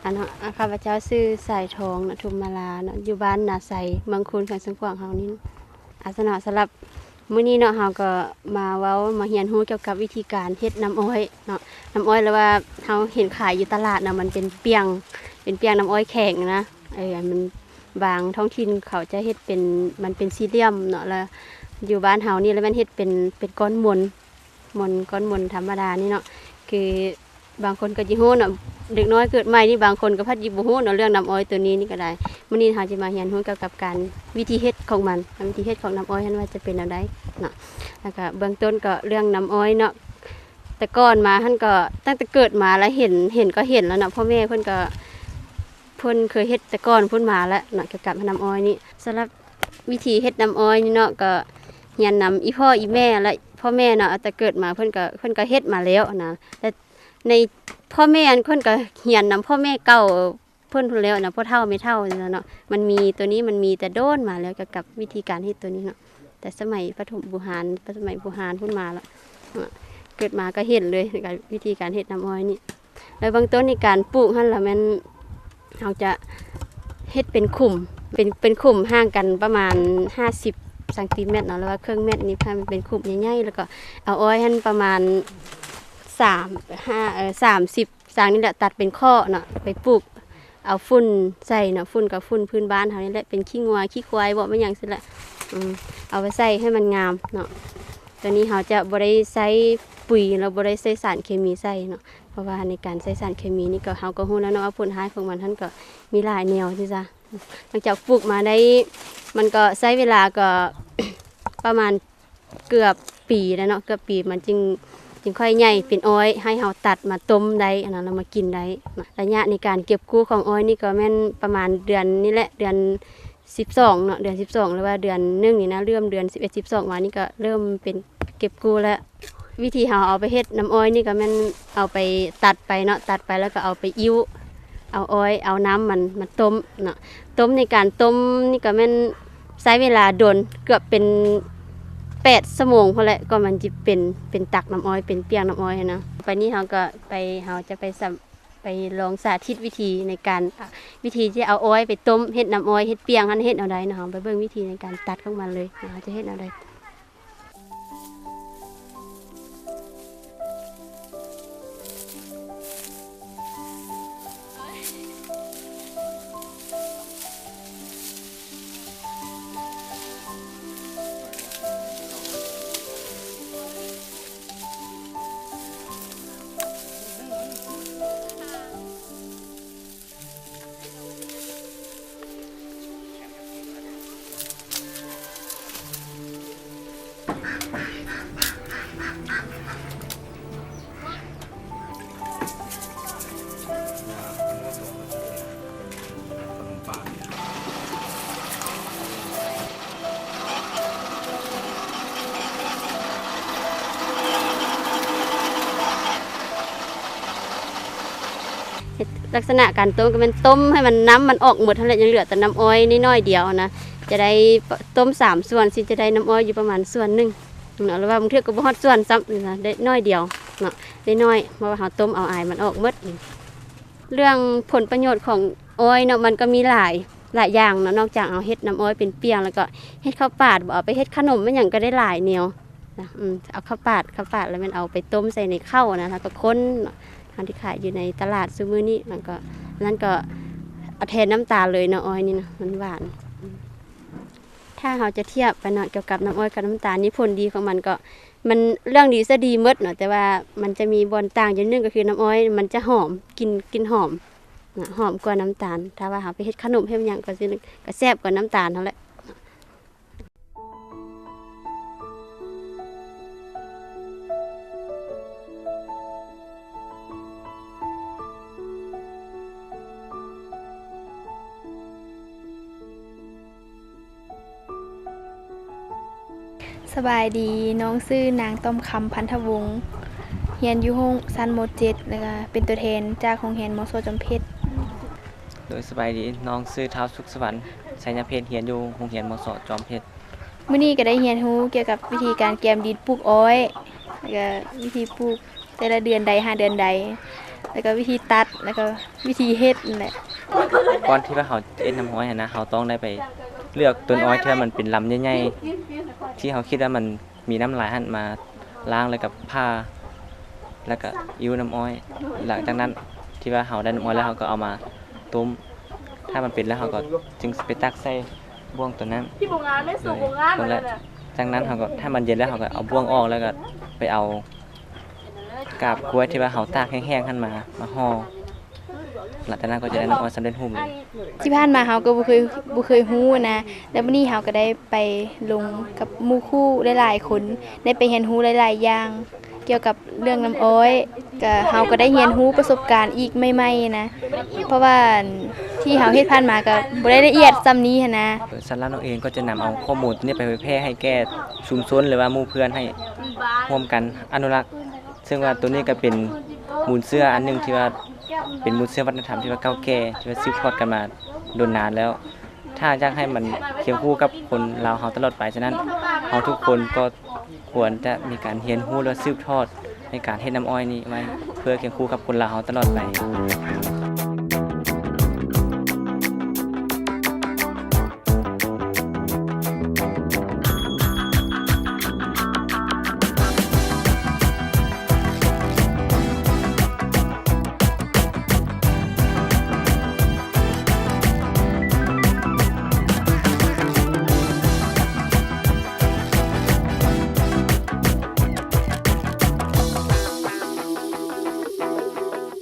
ອັນເນາະ ອາ ຂ້າພະເຈົ້າຊື່ສາຍທອງ ນະ ທຸມມາລາເນາະ ຢູ່ບ້ານນາໄຊ ເມືອງຄູນ ແຂວງຊຽງຂວາງເຮົານີ້. ອາ ສະເນາະ ສຳລັບມື້ນີ້ເນາະ ເຮົາກໍມາເວົ້າ ມາຮຽນຮູ້ກ່ຽວກັບວິທີການເຮັດນ້ຳອ້ອຍເນາະ. ນ້ຳອ້ອຍ ຫຼືວ່າເຮົາເຫັນຂາຍຢູ່ຕະຫຼາດນະ ມັນເປັນປ່ຽງ ເປັນປ່ຽງນ້ຳອ້ອຍແຂງນະ. ເອີ ອັນມັນ ບາງທ້ອງຖິ່ນເຂົາຈະເຮັດເປັນ ມັນເປັນສີ່ຫຼ່ຽມເນາະ ແລ້ວຢູ່ບ້ານເຮົານີ້ ແລ້ວແມ່ນເຮັດເປັນ ເປັນກ້ອນມົນ ມົນ ກ້ອນມົນທຳມະດານີ້ເນາະ. ຄື ບາງຄົນກໍຊິຮູ້ເນາະ ເດັກນ້ອຍເກີດໃໝ່ນີ້ ບາງຄົນກໍພັດຊິບໍ່ຮູ້ເນາະ ເລື່ອງນ້ຳອ້ອຍໂຕນີ້ນີ້ກໍໄດ້. ມື້ນີ້ເຮົາຈະມາຮຽນຮູ້ກ່ຽວກັບການ ວິທີເຮັດຂອງມັນ ວິທີເຮັດຂອງນ້ຳອ້ອຍຫັ້ນວ່າຈະເປັນແນວໃດເນາະ. ແລ້ວກໍເບື້ອງຕົ້ນກໍເລື່ອງນ້ຳອ້ອຍເນາະ ແຕ່ກ່ອນມາຫັ້ນກໍ ຕັ້ງແຕ່ເກີດມາແລ້ວເຫັນ ເຫັນກໍເຫັນແລ້ວເນາະ ພໍ່ແມ່ເພິ່ນກໍ ເພິ່ນເຄີຍເຮັດແຕ່ກ່ອນພຸ້ນມາແລ້ວເນາະ ກ່ຽວກັບນ້ຳອ້ອຍນີ້. ສຳລັບວິທີເຮັດນ້ຳອ້ອຍນີ້ເນາະ ກໍຮຽນນຳອີ່ພໍ່ອີ່ແມ່ ແລະ ພໍ່ແມ່ເນາະ ແຕ່ເກີດມາເພິ່ນກໍ ເພິ່ນກໍເຮັດມາແລ້ວນະ. ແລະ ໃນພໍ່ແມ່ ເພິ່ນກໍຮຽນນຳພໍ່ແມ່ເກົ່າເພິ່ນພຸ້ນແລ້ວນະ ພໍ່ເຖົ້າແມ່ເຖົ້ານີ້ແຫຼະເນາະ. ມັນມີ ໂຕນີ້ມັນມີແຕ່ດົນມາແລ້ວ ກ່ຽວກັບວິທີການເຮັດໂຕນີ້ເນາະ ແຕ່ສະໄໝປະຖົມບູຮານ ສະໄໝບູຮານພຸ້ນມາແລ້ວ ເກີດມາກໍເຫັນເລີຍ ການ ວິທີການເຮັດນ້ຳອ້ອຍນີ້. ແລ້ວເບື້ອງຕົ້ນໃນການປູກຫັ້ນລະແມ່ນ ເຮົາຈະເຮັດເປັນຂຸມ ເປັນ ເປັນຂຸມຫ່າງກັນປະມານຫ້າສິບຊັງຕີແມັດເນາະ ຫຼືວ່າເຄິ່ງແມັດນີ້ ໃຫ້ມັນເປັນຂຸມໃຫຍ່ໆ ແລ້ວກໍເອົາອ້ອຍຫັ້ນປະມານສາມ ຫ້າ ເອີ ສາມສິບ ສາງນີ້ແຫຼະ ຕັດເປັນຂໍ້ເນາະ ໄປປູກ ເອົາຝຸ່ນໃສ່ເນາະ ຝຸ່ນກໍຝຸ່ນພື້ນບ້ານເຮົານີ້ແຫຼະ ເປັນຂີ້ງົວຂີ້ຄວາຍເບາະ ແມ່ນຫຍັງຊີ້ແຫຼະ ອືມ ເອົາໄປໃສ່ໃຫ້ມັນງາມເນາະ. ໂຕນີ້ເຮົາຈະບໍ່ໄດ້ໃຊ້ປຸຍ ແລ້ວບໍ່ໄດ້ໃຊ້ສານເຄມີໃສ່ເນາະ ເພາະວ່າໃນການໃຊ້ສານເຄມີນີ້ກໍ ເຮົາກໍຮູ້ແລ້ວເນາະວ່າຜົນຮ້າຍຂອງມັນຫັ້ນກໍມີຫຼາຍແນວຊີ້ຊະ. ຫຼັງຈາກປູກມາໄດ້ ມັນກໍໃຊ້ເວລາກໍປະມານ ເກືອບປີແລ້ວເນາະ ເກືອບປີມັນຈຶ່ງ ຈຶ່ງຄ່ອຍໃຫຍ່ເປັນອ້ອຍ ໃຫ້ເຮົາຕັດມາຕົ້ມໄດ້ ອັນນັ້ນ ແລ້ວມາກິນໄດ້. ໄລຍະໃນການເກັບກູ້ຂອງອ້ອຍນີ້ກໍແມ່ນປະມານເດືອນນີ້ແຫຼະ ເດືອນສິບສອງເນາະ ເດືອນສິບສອງ ຫຼືວ່າເດືອນໜຶ່ງນີ້ນະ ເລີ່ມເດືອນສິບເອັດ ສິບສອງ ມານີ້ກໍເລີ່ມເປັນເກັບກູ້ແລ້ວ. ວິທີເຮົາເອົາໄປເຮັດນ້ຳອ້ອຍນີ້ກໍແມ່ນເອົາໄປຕັດໄປເນາະ ຕັດໄປແລ້ວກໍເອົາໄປອິ້ວ ເອົາອ້ອຍ ເອົານ້ຳມັນມາຕົ້ມເນາະ. ຕົ້ມ ໃນການຕົ້ມນີ້ກໍແມ່ນໃຊ້ເວລາດົນ ເກືອບເປັນແປດຊົ່ວໂມງພຸ້ນແຫຼະ ກວ່າມັນຊິເປັນ ເປັນຕັກນ້ຳອ້ອຍ ເປັນປ່ຽງນ້ຳອ້ອຍຫັ້ນນະ. ໄປນີ້ເຮົາກໍໄປ ເຮົາຈະໄປສຳ ໄປລອງສາທິດວິທີໃນການ ອາ ວິທີທີ່ເອົາອ້ອຍໄປຕົ້ມເຮັດນ້ຳອ້ອຍ ເຮັດປ່ຽງຫັ້ນ ເຮັດແນວໃດເນາະ. ເຮົາໄປເບິ່ງວິທີໃນການຕັດຂອງມັນເລີຍເນາະ ເຮົາຈະເຮັດແນວໃດ. ເຮັດລັກສະນະການຕົ້ມກໍແມ່ນຕົ້ມໃຫ້ມັນ ນ້ຳມັນອອກໝົດຫັ້ນແຫຼະ ຍັງເຫຼືອແຕ່ນ້ຳອ້ອຍໜ້ອຍໆດຽວນະ ຈະໄດ້ຕົ້ມສາມສ່ວນ ຊິຈະໄດ້ນ້ຳອ້ອຍຢູ່ປະມານສ່ວນໜຶ່ງເນາະ ຫຼືວ່າບາງເທື່ອກໍບໍ່ຮອດສ່ວນຊ້ຳນະ ໄດ້ໜ້ອຍດຽວເນາະ ໄດ້ໜ້ອຍ ເພາະວ່າເຮົາຕົ້ມເອົາອາຍມັນອອກໝົດ. ເລື່ອງຜົນປະໂຫຍດຂອງອ້ອຍເນາະ ມັນກໍມີຫຼາຍ ຫຼາຍຢ່າງເນາະ ນອກຈາກເຮົາເຮັດນ້ຳອ້ອຍເປັນປ່ຽງ ແລ້ວກໍເຮັດເຂົ້າປາດ ເອົາໄປເຮັດຂະໜົມ ແມ່ນຫຍັງກໍໄດ້ຫຼາຍແນວນະ. ອືມ ເອົາເຂົ້າປາດ ເຂົ້າປາດແລ້ວແມ່ນເອົາໄປຕົ້ມໃສ່ໃນເຂົ້ານະ ແລ້ວກໍຄົນເນາະ ເຮົາທີ່ຂາຍຢູ່ໃນຕະຫຼາດຊຸມື້ນີ້ ແລ້ວກໍອັນນັ້ນກໍເອົາແທນນ້ຳຕານເລີຍເນາະ ອ້ອຍນີ້ນະ ມັນຫວານ. ອືມ ຖ້າເຮົາຈະທຽບໄປເນາະ ກ່ຽວກັບນ້ຳອ້ອຍກັບນ້ຳຕານນີ້ ຜົນດີຂອງມັນກໍ ມັນ ເລື່ອງດີຊະດີໝົດເນາະ ແຕ່ວ່າມັນຈະມີບ່ອນຕ່າງຢ່າງໜຶ່ງ ກໍຄືນ້ຳອ້ອຍມັນຈະຫອມ ກິ່ນ ກິ່ນຫອມນະ ຫອມກວ່ານ້ຳຕານ. ຖ້າວ່າເຮົາໄປເຮັດຂະໜົມເຮັດຫຍັງກໍຊິ ກໍແຊບກວ່ານ້ຳຕານຫັ້ນແຫຼະ. ສະບາຍດີ, ນ້ອງຊື່ນາງຕ້ອມຄຳ ພັນທະວົງ, ຮຽນຢູ່ຫ້ອງຊັ້ນ ມໍເຈັດ ແລ້ວກະເປັນຕົວແທນຈາກໂຮງຮຽນ ມສ ຈອມເພັດ. ໂດຍ ສະບາຍດີ, ນ້ອງຊື່ທ້າວສຸກສະຫວັນ ໄຊຍະເພັດ, ຮຽນຢູ່ໂຮງຮຽນ ມສ ຈອມເພັດ. ມື້ນີ້ກໍໄດ້ຮຽນຮູ້ກ່ຽວກັບວິທີການກຽມດິນປູກອ້ອຍ ແລ້ວກໍວິທີປູກແຕ່ລະເດືອນໃດຫາເດືອນໃດ. ແລ້ວກໍວິທີຕັດ ແລ້ວກໍວິທີເຮັດນັ້ນແຫຼະ. ກ່ອນທີ່ວ່າເຮົາຈະເຮັດນ້ຳອ້ອຍຫັ້ນນະ ເຮົາຕ້ອງໄດ້ໄປເລືອກຕົ້ນອ້ອຍທີ່ວ່າມັນເປັນລຳໃຫຍ່ໆ ທີ່ເຮົາຄິດວ່າມັນມີນ້ຳລາຍຫັ້ນ ມາລ້າງ ແລ້ວກໍຜ່າ ແລ້ວກໍອີ້ວນ້ຳອ້ອຍ. ຫຼັງຈາກນັ້ນທີ່ວ່າເຮົາໄດ້ນ້ຳອ້ອຍແລ້ວ ເຮົາກໍເອົາມາຕົ້ມ ຖ້າມັນເປັນແລ້ວ ເຮົາກໍຈຶ່ງຊິໄປຕັກໃສ່ບ່ວງໂຕນັ້ນ ໂດຍ ຈາກນັ້ນເຮົາກໍ ຖ້າມັນເຢັນແລ້ວ ເຮົາກໍເອົາບ່ວງອອກ ແລ້ວກໍໄປເອົາ ກາບກ້ວຍທີ່ວ່າເຮົາຕາກແຫ້ງໆຫັ້ນມາ ມາຫໍ່ ຫຼັງຈາກນັ້ນກໍຈະໄດ້ນ້ຳອ້ອຍສຳເລັດຮູບເລີຍ. ທີ່ຜ່ານມາເຮົາກໍບໍ່ເຄີຍ ບໍ່ເຄີຍຮູ້ນະ ແລ້ວມື້ນີ້ເຮົາກໍໄດ້ໄປລົມກັບໝູ່ຄູ່ຫຼາຍໆຄົນ ໄດ້ໄປຮຽນຮູ້ຫຼາຍໆຢ່າງກ່ຽວກັບເລື່ອງນ້ຳອ້ອຍ ກໍ ເຮົາກໍໄດ້ຮຽນຮູ້ປະສົບການອີກໃໝ່ໆນະ ເພາະວ່າທີ່ເຮົາເຮັດຜ່ານມາກໍບໍ່ໄດ້ລະອຽດສ່ຳນີ້ຫັ້ນນະ. ສຳລັບນ້ອງເອງກໍຈະນຳເອົາຂໍ້ມູນໂຕນີ້ໄປເຜີຍແຜ່ໃຫ້ແກ່ຊຸມຊົນ ຫຼືວ່າໝູ່ເພື່ອນ ໃຫ້ຮ່ວມກັນອະນຸລັກ ເຊິ່ງວ່າໂຕນີ້ກໍເປັນມູນເຊື້ອອັນໜຶ່ງທີ່ວ່າເປັນມູນເຊື້ອວັດທະນະທຳທີ່ວ່າເກົ່າແກ່ ທີ່ວ່າສືບທອດກັນມາດົນນານແລ້ວ. ຖ້າຢາກໃຫ້ມັນຄຽງຄູ່ກັບຄົນລາວເຮົາຕະຫຼອດໄປ, ສະນັ້ນເຮົາທຸກຄົນກໍຄວນຈະມີການຮຽນຮູ້ ແລະ ສືບທອດໃນການເຮັດນ້ຳອ້ອຍນີ້ໄວ້ ເພື່ອຄຽງຄູ່ກັບຄົນລາວເຮົາຕະຫຼອດໄປ.